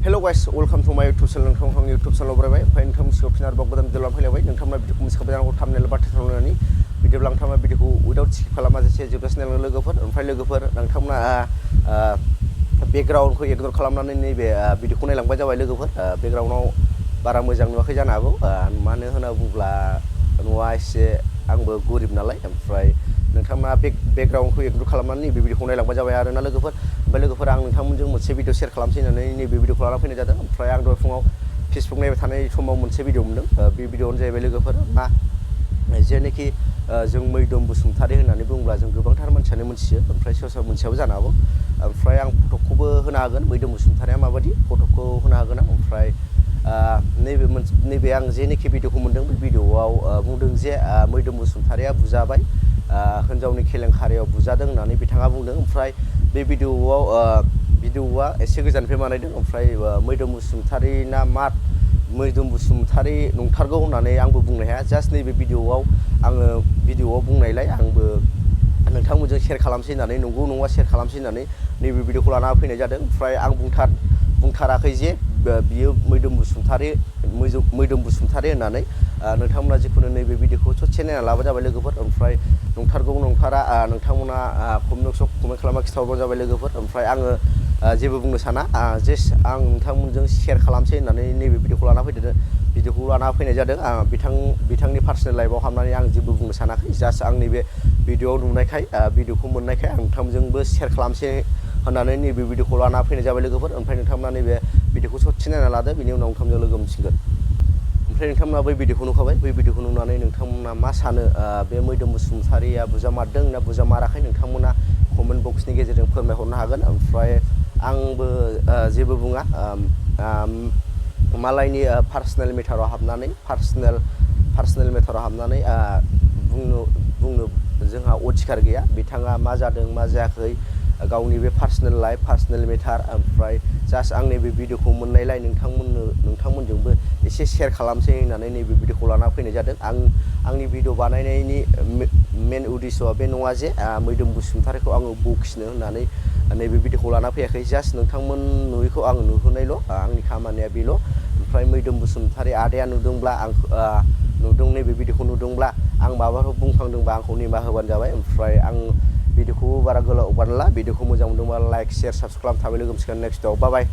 Hello guys, welcome to my YouTube channel. नोंथां YouTube channel बरायबाय ओमफ्राय नोंथां सिगाङाव फिन आरोबाव गोदान भिडिअ लानानै फैलायबाय नोंथांमोना भिडिअखौ मिथिखाबाय जानांगौ थाम्बनेल बा टाइटेल होनानै भिडिअ लांथामा भिडिअखौ उइदाउट स्किप खालामाजासे जोबजासिम नायलांनो लोगोफोर ओमफ्राय लोगोफोर नोंथांमोना बेकग्राउन्डखौ इगनर खालामनानै नैबे भिडिअखौ नायलांबाय जाबाय लोगोफोर बेकग्राउन्डआव बारा मोजां नुवाखै जानो हागौ मानो होनना बुङोब्ला न'आ एसे आंबो गरिब नालाय ओमफ्राय नोंथांमोना बेकग्राउन्डखौ इगनर खालामनानै नैबे भिडिअखौ नायलांबाय जाबाय आरोना लोगोफोर ओमफ्राय लोगोफोर आं नोंथांमोनजों मोनसे भिडिअ शेयार खालामसै होननानै नैबे भिडिअखौ लाना फैनाय जादों ओमफ्राय आं दहाय फुङाव फेसबुक नायबाय थानाय समाव मोनसे भिडिअ मोनदों बे भिडिअआनो जाहैबाय लोगोफोर मा जेनोखि जों mwidhwm बसुमतारी होननानै बुङोब्ला जों गोबांथार मानसियानो मिथियो ओमफ्राय सोरबा मोनथियाबो जानो हागौ ओमफ्राय आं फटकखौबो होनो हागोन mwidhwm बसुमतारीया माबायदि फटकखौ होनो हागोन आं ओमफ्राय नैबे आं जेनोखि भिडिअखौ मोनदों बे भिडिअआव बुंदों जे mwidhwm बसुमतारीया बुजाबाय हिन्जावनि केलेंकारियाव बुजादों होननानै बिथाङा बुंदों ओमफ्राय बे भिडिअआ एसे गोजाननिफ्राय बानायदों ओमफ्राय mwidhwm बसुमतारी ना मा mwidhwm बसुमतारी नंथारगौ होननानै आंबो बुंनो हाया जास्ट नैबे भिडिअआव आङो भिडिअआव बुंनायलाय आंबो नोंथांमोनजों शेयार खालामसै होननानै नंगौ नङा शेयार खालामसै होननानै नैबे भिडिअखौ लाना फैनाय जादों ओमफ्राय आं बुंथाराखै जे बियो mwidhwm बसुमतारी होननानै नोंथांमोना जिखुनु नैबे भिडिअखौ ससे नायना लाबाय जाबाय लोगोफोर ओमफ्राय नंथारगौ नंथारा नोंथांमोना कमेन्ट खालामना खिथाहरबानो जाबाय लोगोफोर ओमफ्राय आङो जेबो बुंनो साना जास्ट आं नोंथांमोनजों शेयार खालामसै होननानै नैबे भिडिअखौ लाना फैनाय जादों बिथांनि पार्सनेल लाइफआव हाबनानै आं जेबो बुंनो सानाखै जास्ट आंनि बे भिडिअआव नुनायखाय भिडिअखौ मोननायखाय आं नोंथांमोनजोंबो शेयार खालामसै होननानै नैबे भिडिअखौ लाना फैनाय जाबाय लोगोफोर ओमफ्राय नोंथांमोना नैबे भिडिअखौ ससे नायना लादो बिनि उनाव नोंथांमोनजों लोगो मोनसिगोन ओमफ्राय नोंथांमोना बै भिडिअखौ नुखाबाय बै भिडिअखौ नुनानै नोंथांमोना मा सानो बे mwidhwm बसुमतारीया बुजामारदों ना बुजामाराखै नोंथांमोना कमेन्ट बक्सनि गेजेरजों फोरमायहरनो हागोन ओमफ्राय आंबो जेबो बुङा मालायनि पार्सनेल मेटाराव हाबनानै बुंनो जोंहा अधिकार गैया बिथाङा मा जादों मा जायाखै गावनि बे पार्सनेल लाइफ पार्सनेल मेटार ओमफ्राय जास्ट आं नैबे भिडिअखौ मोननायलाय नोंथांमोनजोंबो एसे शेयार खालामसै होननानै नैबे भिडिअखौ लाना फैनाय जादों आंनि भिडिअ बानायनायनि मेन उद्देश्यआ बे नङा जे mwidhwm बसुमतारीखौ आङो बखिनो होननानै नैबे भिडिअखौ लाना फैयाखै जास्ट नोंथांमोन नुयैखौ आं नुहोनायल' आंनि खामानिया बेल' ओमफ्राय mwidhwm बसुमतारी आदाया नुदोंब्ला नैबे भिडिअखौ नुदोंब्ला आं माबाफोर बुंफ्लांदोंबा आंखौ निमाहा होबानो जाबाय ओमफ्राय आं भिडिअखौ बारा गोलाव बानायला भिडिअखौ मोजां मोनदोंबा लाइक शेयार साबस्क्राइब थाबाय लोगो मोनसिगोन नेक्स्टआव बाय